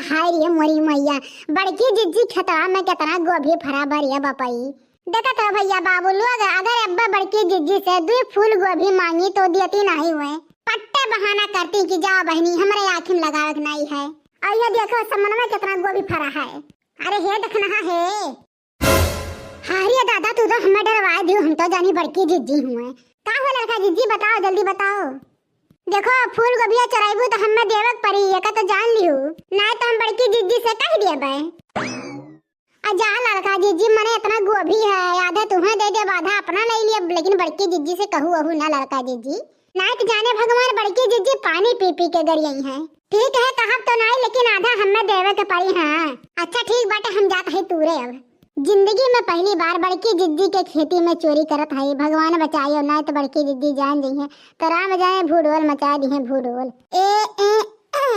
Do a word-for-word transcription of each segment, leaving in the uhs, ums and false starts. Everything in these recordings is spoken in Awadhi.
हाय रे मोरी मैया, बड़की जिज्जी खेतवा में केतना गोभी फरा बा रे बपई। देखत हो भइया बाबू लोग, अगर अब्बा बड़की जिज्जी से दुइ फूल गोभी मांगी तो देती नाहीं हुए। पट्टे बहाना करती कि जाओ बहिनी, हमरे आँखी में लगावे के नाहीं है। और ये देखो समनवा में केतना गोभी फरा है। अरे हे देखनहा हे। हाँ रे दादा, तू तो हमें डरवाए दियो, हम तो जानी बड़की जिज्जी हुए। का हो लड़का जिज्जी, बताओ, जल्दी बताओ। देखो, फूल गोभिया चोराइबू तो हमें देवे के पड़ी, एका तो जान लिहू, नाहीं तो हम बड़की जिज्जी से कह देबे। आ जा लड़का जिज्जी, मने एतना गोभी है, आधा तुहें दे देब, आधा अपना ले लेब, लेकिन बड़की जिज्जी से कहू ओहू ना लड़का जिज्जी। नाहीं तो जाने भगवान बड़की जिज्जी पानी पी पी के गरियाई हैं। ठीक है, कहब तो नाहीं, लेकिन आधा हमें देवे के पड़ी। हाँ, अच्छा ठीक बाटे, हम जात है तूरे अब। जिंदगी में पहली बार बड़की जिज्जी के खेती में चोरी करत है, भगवान बचाइयो, नाहीं तो बड़की जिज्जी जान जइहें तो राम जाने भूडोल मचा दिहें भूडोल। ए, ए, ए।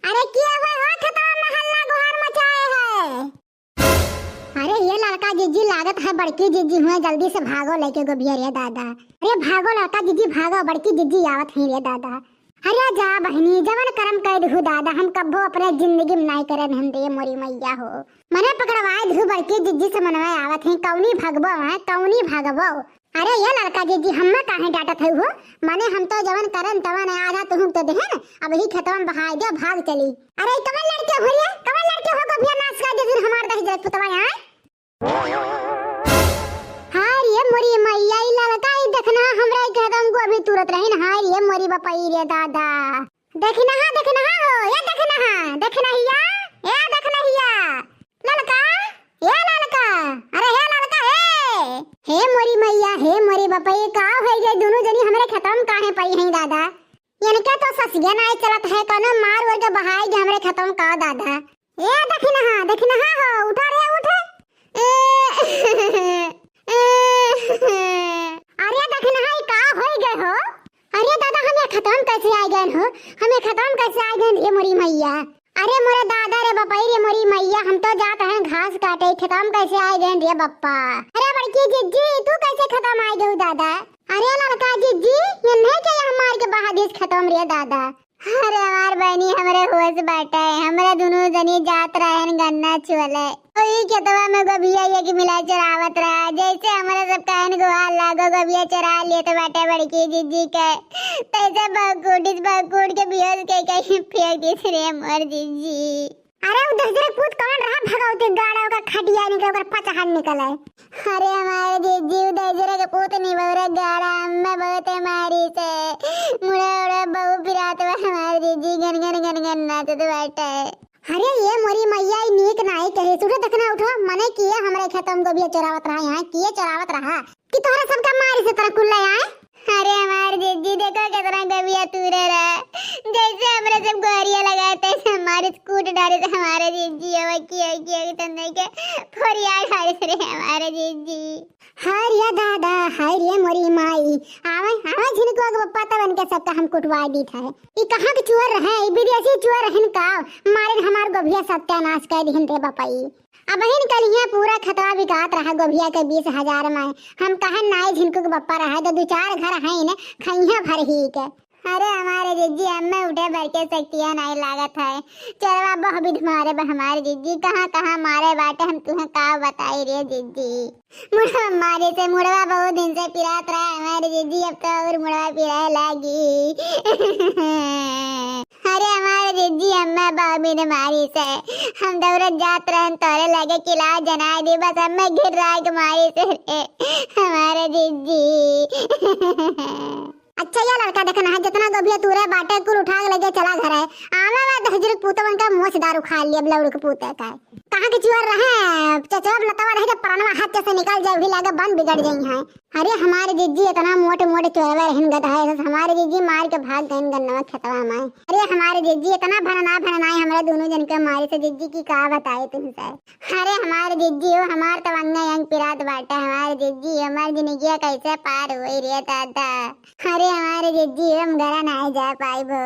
अरे किया हुआ हो खेतवा में हल्ला गुहार मचाए है? अरे ये लड़का जिज्जी लागत है बड़की जिज्जी हुए, जल्दी से भागो लेके गोभिया रे दादा। अरे भागो लड़का जिज्जी भागो, बड़की जिज्जी आवत है रे दादा। अरे जा बहिनी, जवन करम कइ दिहू दादा, हम कब्बो अपने जिंदगी में नाहीं करे रहन रे मोरी मैया हो। मने पकड़वाए दिहू बड़की जिज्जी से मनवा आवत है, कौनी भगबो है, कौनी भगबो। अरे ये लड़का जिज्जी, हम्मे काहे डांटत है हो? मने हम तो जवन करन तवन है, आधा तुहूँ तो देहन, अब ही खेतवा में बहाए दे, भाग चली। अरे कवन लड़के हो रे? कवन लड़के हो गोभिया नास कर दे हमार दहिजरे पुतवा यहाँ? हाय रे मोरी मैया, ई लड़का ई देखना हमरा के एकदम गोभी तुरत रहिन। हाय रे मोरी बपई रे दादा। देखना हा, देखना हा हो, ये देखना हा, देखना हिया, ये देखना हिया। लड़का, ये लड़का, अरे हे लड़का, हे। हे मोरी मैया, हे मोरी बपई, का होइ गए दुनू जनी हमरे खेतवा में काहे पड़ी हैं दादा? इनके तो ससिया नाहीं चलत है, कौनो मार ओर के बहाई के हमरे खेतवा में का दादा। ए दखिनहा, दखिनहा हो, उठा रे, उठ। ए, ए, अरे दखिनहा, ई का होइ गए हो? अरे दादा, हम ये खेतवा में कैसे आइ गए हो? हम ये खेतवा में कैसे आइ गए रे मोरी मैया? अरे मोरे दादा रे बपई रे मोरी मैया, हम तो जात हैं घास काटे, खेतवा में कैसे आइ गए रे बप्पा? अरे बड़की जिज्जी, तू कैसे खेतवा में आइ गए दादा? अरे लड़का जिज्जी, ये नहीं के यहाँ मार के बहा दिस खेतवा में रे दादा। अरे हमार बहिनी, हमरे होश बाटे, हमरे दुनू जनी जात रहन गन्ना चुअले। ओही खेतवा में गोभिया एक मिला चरावत रहा, जैसे हमरे सब कहन गोहार लागो, गोभिया चरा लेत बाटे बड़की जिज्जी के, तैसे बहकूटिस, बहकूट के बेहोश के कहीं फेंक दिस रे मोर जिज्जी। अरे उ दहिजरे पूत कौन रहा भगवती गाड़ा ओकर खटिया निकले, ओकर पचहन निकले। अरे हमारे जिज्जी, उ दहिजरे के पूत नहीं बउरे गाड़ा, हमें बहुते मारिस। मुड़ा उड़ा बहु पिरात बा हमारे जिज्जी, गन गन गन गन नाचत बाटे। अरे ये मोरी मैया, ई नीक नाई कहे। उठो दखिनहा, उठो, मने किए हमरे खेतवा में गोभिया चोरावत रहा, यहाँ किए चोरावत रहा कि तोहरे सबका मारिस तरह कुल्ला आए? अरे हमार जिज्जी, देखो केतना गोभिया तूरे रहा, जैसे हमरे सब गोहरिया लगाए तैसे मारिस, कूट डारिस हमारे जिज्जी। अब की, की, की तन्ने के फोरिया डारिस रे हमारे जिज्जी। हाय रे दादा, हाय रे मोरी माई। आवे, आवे झिनकुआ के बप्पा, तब इनके सबका हम कुटवाइ दीत है। ई कहाँ के चोर रहे? ई विदेशी चोर रहन का? मारिन हमार गोभिया सत्यानाश कइ दिहिन रे बपई। अबहिन कलिया पूरा खेतवा बिकात रहा गोभिया के बीस हजार में। हम कहन नाई झिनकू के बप्पा रहे तो दू चार घर हैं, खइहा भर ही के। अरे हमारे जिज्जी, हमें उठे भर के शक्तियाँ नाई लागत है। चोरवा बहु विध मारे बा हमारे जिज्जी, कहाँ कहाँ मारे बाटे, हम तुहें का बताई रे जिज्जी। मुड़वा मारिस, मुड़वा बहुत दिन से पिरात रहा हमारे जिज्जी, अब तो और मुड़वा पिराए लागी। अरे हमारे जिज्जी, हमें बहु विध मारिस, हम दौड़त जात रहन तोरे लगे कि लाओ जनाए दी, बस हमें घिर्रा के मारिस रे हमारे जिज्जी। अच्छा ये लड़का दखिनहा, जितना गोभिया तूरे बाटे कुल उठा के लेके चला घरे। आवे बा दहिजरे के पूतवन का मोछ दार उखाड़ लिया, लौड़ के पूते का। कहाँ के चुअर रहे? चचवा लतवा रहे जब प्राणवा हाथ से निकल जाए, वही लागे बन बिगड़ जाई हैं। अरे हमारे जिज्जी इतना मोटे मोटे चोरवे रहन गधा है, हमारे जिज्जी मार के भाग गए गन्नवा खेतवा में। अरे हमारे जिज्जी इतना भनना भननाए हमरे दोनों जन के मारिस जिज्जी की का बताए तुमसे। अरे हमारे जिज्जी हो, हमार तो अंग अंग पिरात बाटे हमारे जिज्जी, हमार जिंदगिया कैसे पार होई रे दादा। अरे हमारे जिज्जी, हम घरा नाहीं जा पाइबो।